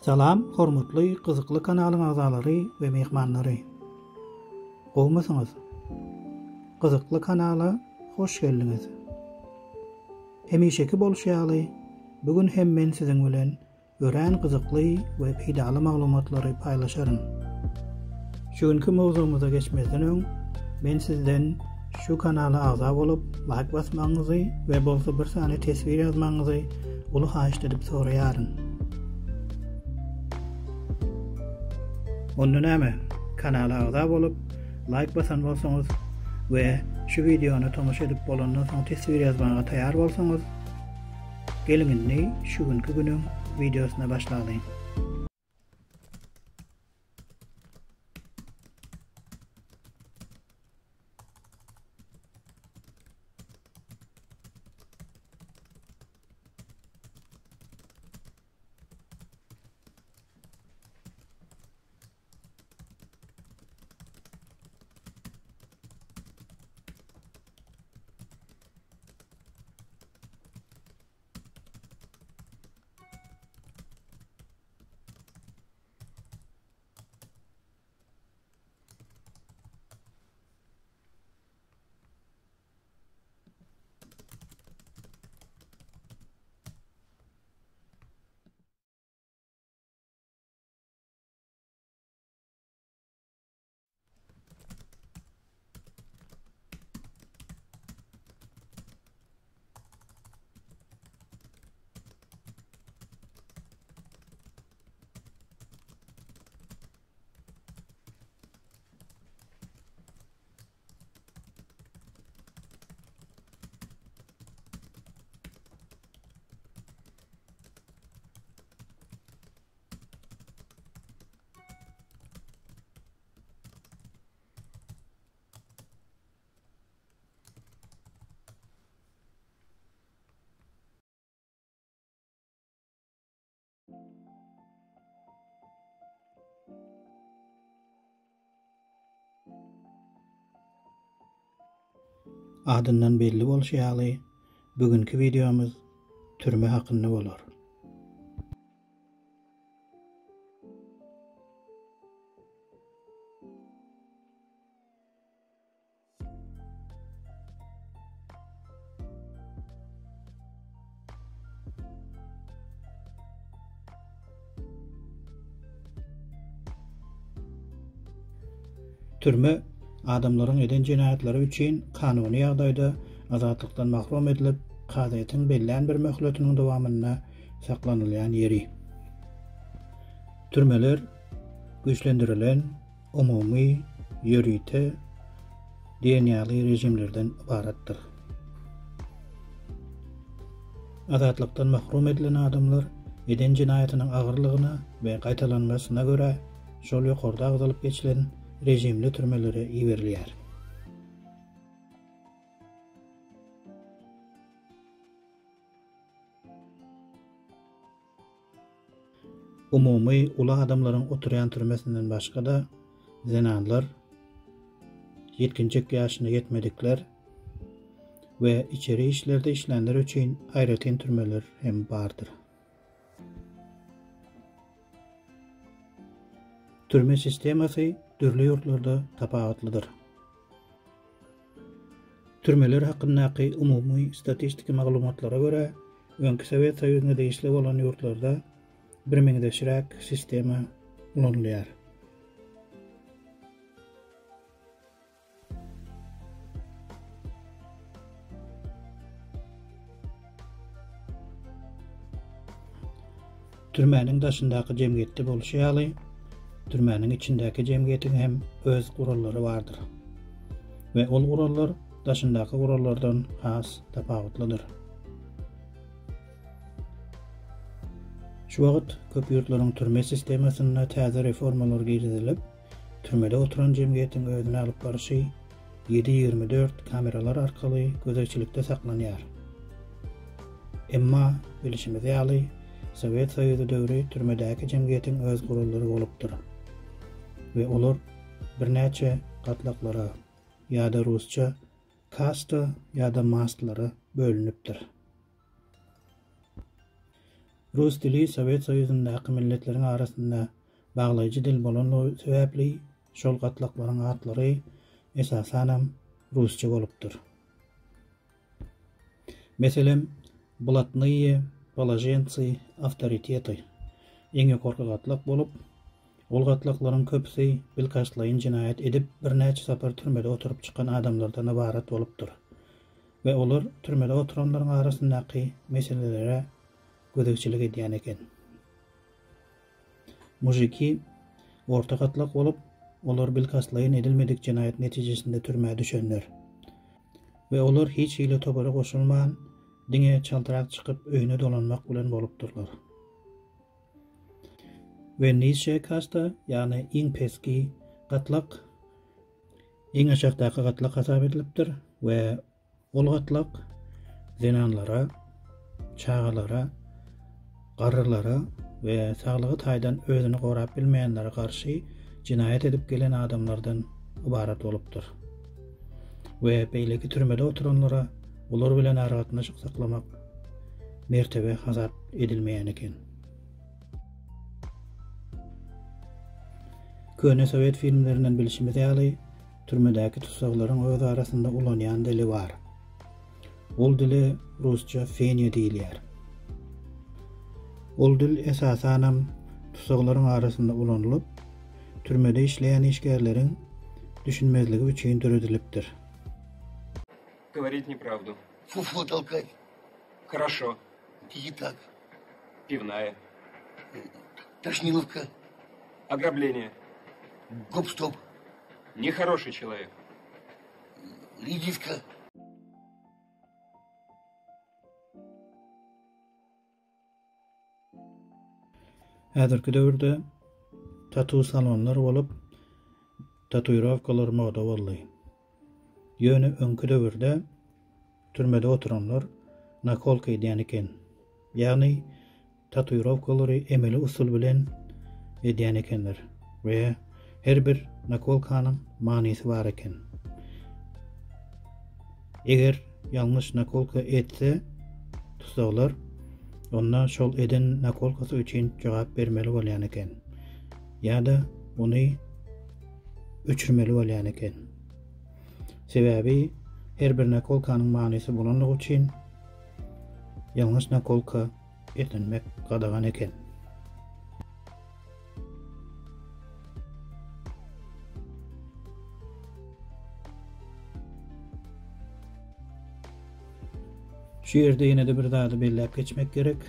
Salam hormatly gyzykly kanalyň agzalary we myhmanlary. Gowmysyňyz? Gyzykly kanala hoş geldiňiz. Hemişeki bolşy ýaly, bu gün hem men siziň bilen Örän gyzykly we peýdaly maglumatlary paýlaşaryn. Şu günki mowzugymyza geçmezden öň, men sizden şu kanala agza bolup, laýk basmagyňyzy we bolsa bir sany teswir ýazmagyňyzy uly haýyşt edip soraýaryn. Onda näme, kanala agza bolup, laýk basan bolsaňyz we şu wideony tomaşa edip bolandan soň teswir ýazmaga taýar bolsaňyz, Geliň indi şu günki günüň wideosyna başlalyň. Adyndan belli bolşy ýaly, bu günki wideomyz türme hakynda bolar. Türme, adamlaryň eden jenaýatlary üçin kanuny ýagdaýda azatlykdan mahrum edilip, kazyýetiň bellän bir möhletiniň dowamynda saklanylýan ýeri. Türmeler güýçlendirilen, umumy, ýörite diýen ýaly režimlerden ybaratdyr. Azatlykdan mahrum edilen adamlar eden jenaýatynyň agyrlygyna we gaýtalanmasyna görä şol ýokarda agzalyp geçilen režimli türmelere iberilýär. Umumy uly adamlaryň oturýan türmesinden başga-da, zenanlar, ýetginjek ýaşyna ýetmedikler we içeri işlerde işlänler üçin aýratyn türmeler hem bardyr. Türme sistemasy dürli ýurtlarda tapawutlydyr. Türmeler hakyndaky umumy statistiki maglumatlara görä, öňki Sowet Soýuzyna degişli bolan ýurtlarda birmeňzeşräk sistema ulanylýar. Türmäniň daşyndaky jemgyýetde bolşy ýaly, türmäniň içindäki jemgyýetiň hem öz gurallary bardyr. We ol gurallar daşyndaky gurallardan has tapawutlydyr. Şu wagt köp ýurtlaryň türme sistemasynda täze reformalar girizilip, Türmede oturan jemgyýetiň özüni alyp barşy ýedi 24 kameralar arkaly gözegçilikde saklanýar. Emma, bilşimiz ýaly, Sowet Soýuzy döwri türmedäki jemgyýetiň öz gurallary bolupdyr we olar birnäçe gatlaklara ýa-da rusça kasta ýa-da mastlara bölünipdir. Rus dili Sowet Soýuzyndaky milletleriň arasynda baglaýjy dil bolanlygy sebäpli şol gatlaklaryň atlary esasanam rusça bolupdyr. Meselem, blatnyýe položentsy awtoritety iň ýokarky gatlak bolup, ol gatlaklaryň köpüsi bilkastlaýyn jenaýat edip birnäçe sapar türmede oturyp çykan adamlardan ybarat bolupdyr. We olar türmede oturanlaryň arasyndaky meselelere gözegçilik edýän eken. Mužiki orta gatlak bolup, olar bilkastlaýyn edilmedik jenaýat netijesinde türmä düşenler. We olar hiç hili topara goşulman, diňe çaltrak çykyp öýüne dolanmak bilen bolupdyrlar. We nizşeýe kasta, ýagny iň peski gatlak, Iň aşakdaky gatlak hasap edilipdir we ol gatlak zenanlara, çagalara, garrylara we saglygy taýdan özüni gorap bilmeýänlere garşy jenaýat edip gelen adamlardan ybarat bolupdyr. We beýleki türmede oturanlara olar bilen aragatnaşyk saklamak mertebe hasap edilmeýän eken. Köne sowet filmlerinden bilşimiz ýaly, türmedäki tussaglaryň öz arasynda ulanýan dili bar. Ol dile rusça fenýa diýilýär. Ol dil esasanam tussaglaryň arasynda ulanylyp, türmede işleýän işgärleriň düşünmezligi üçin döredilipdir. Goworit nepravdu. Fuflo tolkat. Horoşo. Не так. Пивная. Тошниловка. Ограбление. Гоп-стоп. Нехороший человек. Редиска. Häzirki döwürde tatu salonlar bolup, tatuirowkalar moda boldy. Ýöne öňki döwürde Türmede oturanlar nakolka edýän eken. Ýagny tatuirowkalary emeli usul bilen edýän ekenler we her bir nakolkanyň manysy bar eken. Eger ýalňyş nakolka etse tussaglar onda şol eden nakolkasy üçin jogap bermeli bolýan eken. Ýa-da ony öçürmeli bolýan eken. Sebäbi her bir nakolkanyň manysy bolanlygy üçin ýalňyş nakolka edinmek gadagan eken. Şu ýerde ýene-de bir zady belläp geçmek gerek.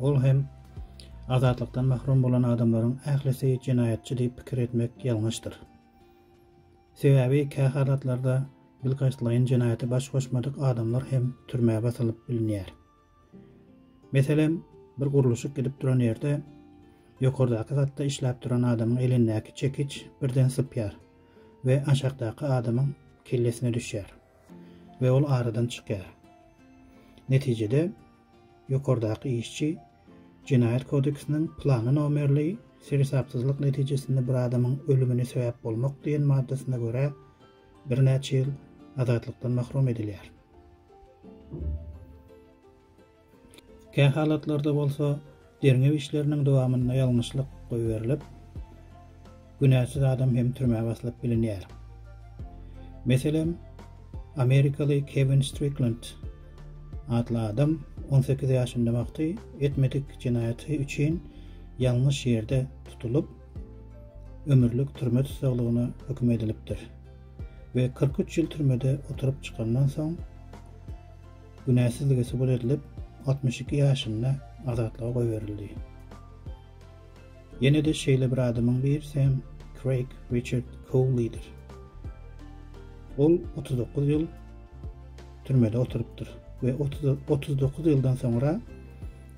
Ol hem azatlykdan mahrum bolan adamlaryň ählisi jenaýatçy diýip pikir etmek ýalňyşdyr. Sebäbi kähalatlarda bilkastlaýyn jenaýata baş goşmadyk adamlar hem türmä basylyp bilinýär. Meselem, bir gurluşyk gidip duran ýerde ýokardaky gatda işläp duran adamyň elindäki çekiç birden sypýar we aşakdaky adamyň kellesine düşýär we ol aradan çykýar. Netijede, Ýokardaky işçi Jenaýat kodeksiniň plany nomerli seresapsyzlyk netijesinde bir adamyň ölümine sebäp bolmak diýen maddasyna görä birnäçe ýyl azatlykdan mahrum edilýär. Kähalatlarda bolsa derňew işleriniň dowamynda ýalňyşlyk goýberilip, günäsiz adam hem türmä basylyp bilinýär. Meselem, amerikaly Kewin Striklend atly adam 18 ýaşynda wagty etmedik jenaýaty üçin ýalňyş ýerde tutulyp, ömürlik türme tussaglygyna höküm edilipdir we 43 ýyl türmede oturyp çykandan soň, günäsizligi subut edilip, 62 ýaşynda azatlyga goýberildi. Ýene-de şeýle bir adamyň birisi hem Kreýg Riçard Koulidir. Ol 39 ýyl türmede oturypdyr we 39 ýyldan soňra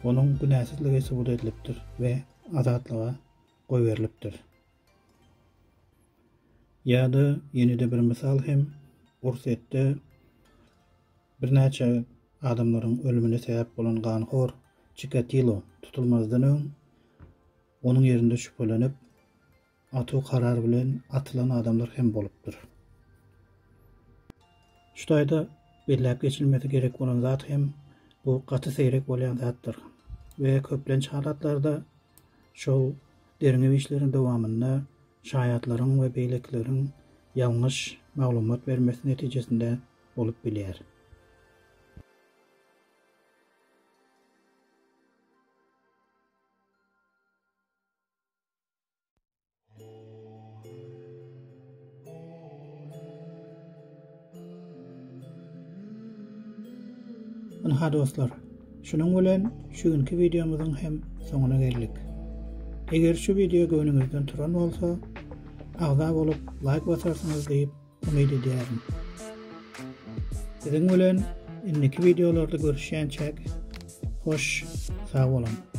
onuň günäsizligi subut edilipdir we azatlyga goýberilipdir. Ýa-da ýene-de bir mysal hem Orsýetde Birnäçe adamlaryň ölümine sebäp bolan ganhor Çikatilo tutulmazdan öň, onuň ýerinde şübhelenip, atuw karary bilen atylan adamlar hem bolupdyr. Şu taýda belläp geçilmesi gerek bolan zat hem bu gaty seýrek bolýan zatdyr. we köplenç halatlarda şol derňew işleriniň dowamynda şaýatlaryň we beýlekileriň ýalňyş maglumat bermesi netijesinde bolup bilýär. Ynha dostlar, şunuň bilen şu günki wideomyzyň hem soňuna geldik. Eger şu wideo göwnüňizden turan bolsa, agza bolup laýk basarsyňyz diýip umyt edýärin. Siziň bilen indiki wideolarda görüşýänçäk, hoş sag boluň.